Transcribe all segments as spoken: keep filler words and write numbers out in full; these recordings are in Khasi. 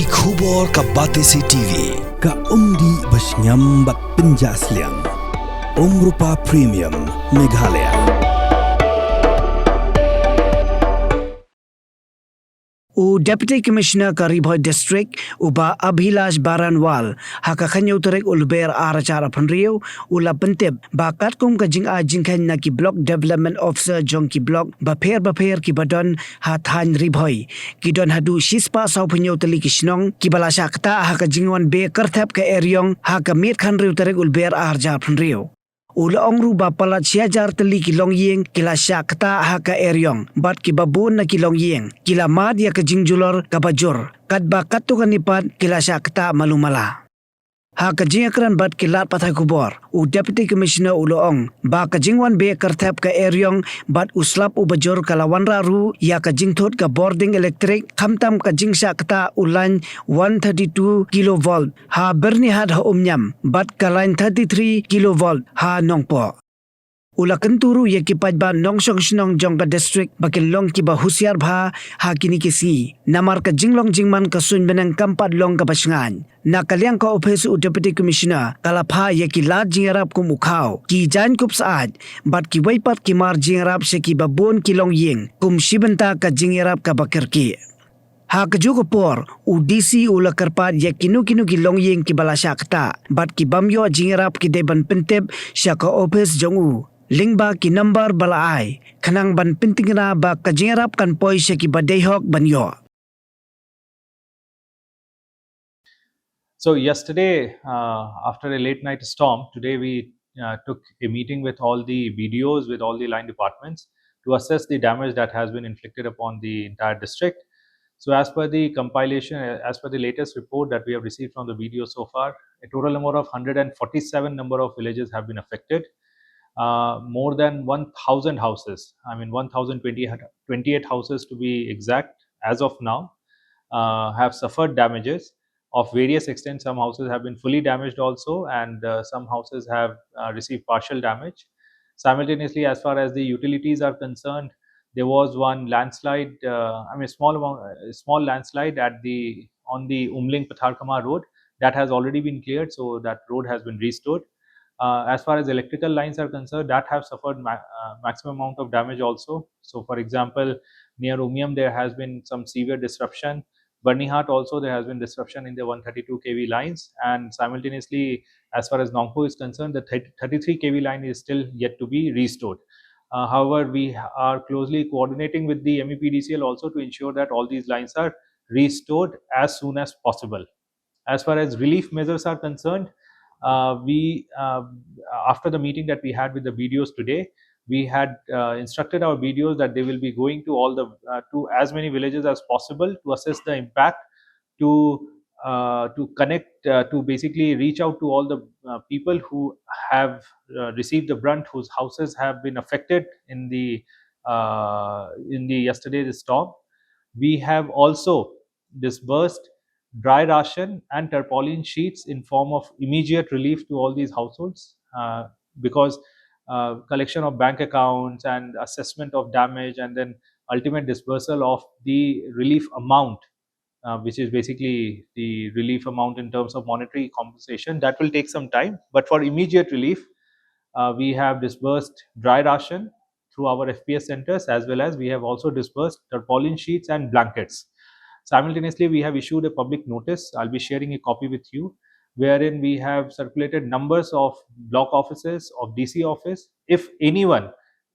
Ki khubor ka Batesi T V, ka umdih ba shngiam bad pynjah sliang. Umrupa Premium, Meghalaya. U Deputy Commissioner ka Ri Bhoi District, u Bah Abhilash Baranwal, ha ka khathynñiew tarik u Lber ar hajar arphew hynriew, u la pyntip ba katkum ka jingai jingkheiñ na ki Block Development Officer jong ki block bapher bapher kiba don ha thaiñ Ri Bhoi, ki don haduh shispah sawphew hynñiew tylli ki shnong kiba la shah ktah ha ka jingwan be kyrthep ka eriong ha ka miet khathynriew tarik u Lber ar hajar arphew hynriew. U la ong ruh ba palat shi hajar tylli ki longïing ki la shah ktah ha ka eriong, bad kiba bun na ki longïing ki la mad ïa ka jingjulor kaba jur, katba katto katne pat ki la shah ktah malu mala. Ha ka jingïakren bad ki lad pathai khubor, u Deputy Commissioner u la ong ba ka jingwan be kyrthep ka eriong bad u slap uba jur ka la wanrah ruh ïa ka jingthut ka bording elektrik, khamtam ka jingshah ktah u lain one thirty-two kilovolt ha Byrnihat ha Umïam bad ka lain thirty-three kilovolt ha Nongpoh. U la kyntu ruh ïa ki paidbah nongshong shnong jong ka district ba kin long kiba husiar bha ha kine ki sngi, namar ka jinglong jingman ka suiñ bneng kam pat long kaba shngaiñ. Na ka liang ka ophis u Deputy Commissioner ka la phah ïa ki lad jingïarap kum u khaw, ki jaiñkup syaid bad kiwei pat ki mar jingïarap sha kiba bun ki longïing kum shi bynta ka jingïarap kaba kyrkieh. Ha kajuh ka por, u D C u la kyrpad ïa kino kino ki longïing kiba la shah ktah bad ki bym ïoh jingïarap ki dei ban pyntip sha ka ophis jong u lyngba ki number ba la ai, khnang ban pyntikna ba ka jingïarap kan poi sha kiba dei hok ban ïoh. So yesterday, uh, after a late night storm, today we uh, took a meeting with all the B D Os, with all the line departments, to assess the damage that has been inflicted upon the entire district. So as per the compilation, uh, as per the latest report that we have received from the B D O so far, a total number of hundred and forty-seven number of villages have been affected. Uh, more than one thousand houses, I mean, one thousand twenty, twenty-eight houses to be exact, as of now, uh, have suffered damages of various extents. Some houses have been fully damaged also, and, uh, some houses have, uh, received partial damage. Simultaneously, as far as the utilities are concerned, there was one landslide, uh, I mean, small amount, a small landslide at the, on the Umling Patharkhmah road. That has already been cleared, so that road has been restored. Uh, as far as electrical lines are concerned, that have suffered ma-, uh, maximum amount of damage also. So, for example, near Umïam, there has been some severe disruption. Byrnihat also, there has been disruption in the one thirty-two K V lines, and simultaneously, as far as Nongpoh is concerned, the thirty-three K V line is still yet to be restored. Uh, however, we are closely coordinating with the M E P D C L also to ensure that all these lines are restored as soon as possible. As far as relief measures are concerned, uh, we, uh, after the meeting that we had with the B D Os today, we had, uh, instructed our B D Os that they will be going to all the, uh, to as many villages as possible to assess the impact, to, uh, to connect, uh, to basically reach out to all the, uh, people who have, uh, received the brunt, whose houses have been affected in the, uh, in the yesterday's storm. We have also disbursed dry ration and tarpaulin sheets in form of immediate relief to all these households, uh, because, uh, collection of bank accounts and assessment of damage and then ultimate disbursal of the relief amount, uh, which is basically the relief amount in terms of monetary compensation, that will take some time. But for immediate relief, uh, we have disbursed dry ration through our F P S centers, as well as we have also disbursed tarpaulin sheets and blankets. Simultaneously, we have issued a public notice. I'll be sharing a copy with you, wherein we have circulated numbers of block offices, of D C office. If anyone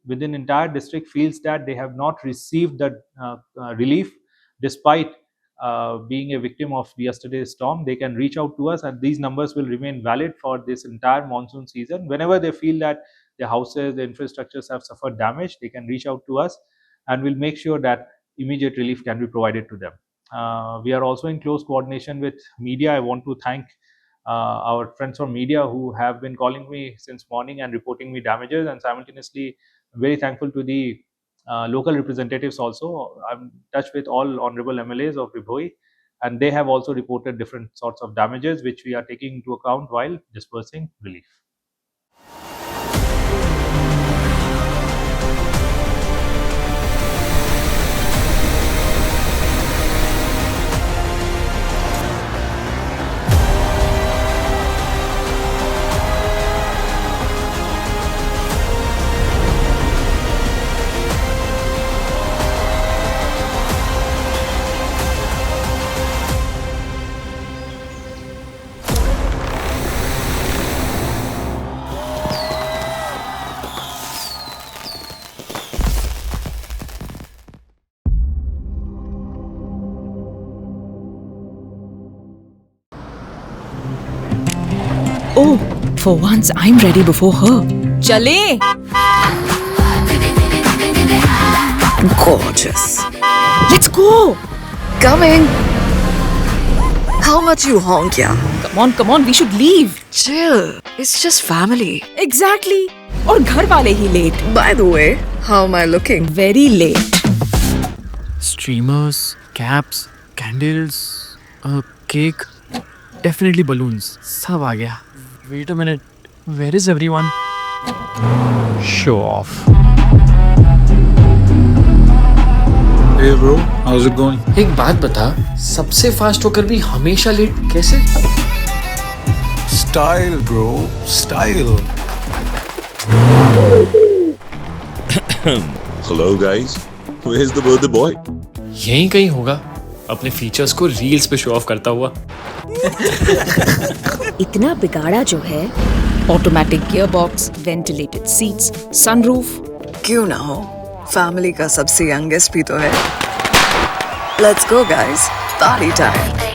within entire district feels that they have not received the, uh, uh, relief despite, uh, being a victim of yesterday's storm, they can reach out to us, and these numbers will remain valid for this entire monsoon season. Whenever they feel that their houses, their infrastructures have suffered damage, they can reach out to us, and we'll make sure that immediate relief can be provided to them. Uh, we are also in close coordination with media. I want to thank, uh, our friends from media who have been calling me since morning and reporting me damages, and simultaneously, I'm very thankful to the, uh, local representatives also. I'm in touch with all honorable M L As of Ri Bhoi, and they have also reported different sorts of damages, which we are taking into account while dispersing relief. Oh, for once I'm ready before her. चले. Gorgeous. Let's go. Coming. How much you honk, yeah? Come on, come on, we should leave. Chill. It's just family. Exactly. और घर वाले ही late. By the way, how am I looking? Very late. Streamers, caps, candles, a cake, definitely balloons. सब आ गया. Wait a minute, where is everyone? Show off. Hey bro, how's it going? एक बात बता, सबसे फास्ट होकर भी हमेशा लेट कैसे? Style, bro, style. Hello guys, where's the birthday boy? यहीं कहीं होगा, अपने फीचर्स को रील्स पे शो ऑफ करता हुआ. इतना बिगाड़ा जो है. Automatic gearbox, ventilated seats, sunroof. क्यों ना हो, फैमिली का सबसे यंगेस्ट भी तो है. Let's go guys, party time.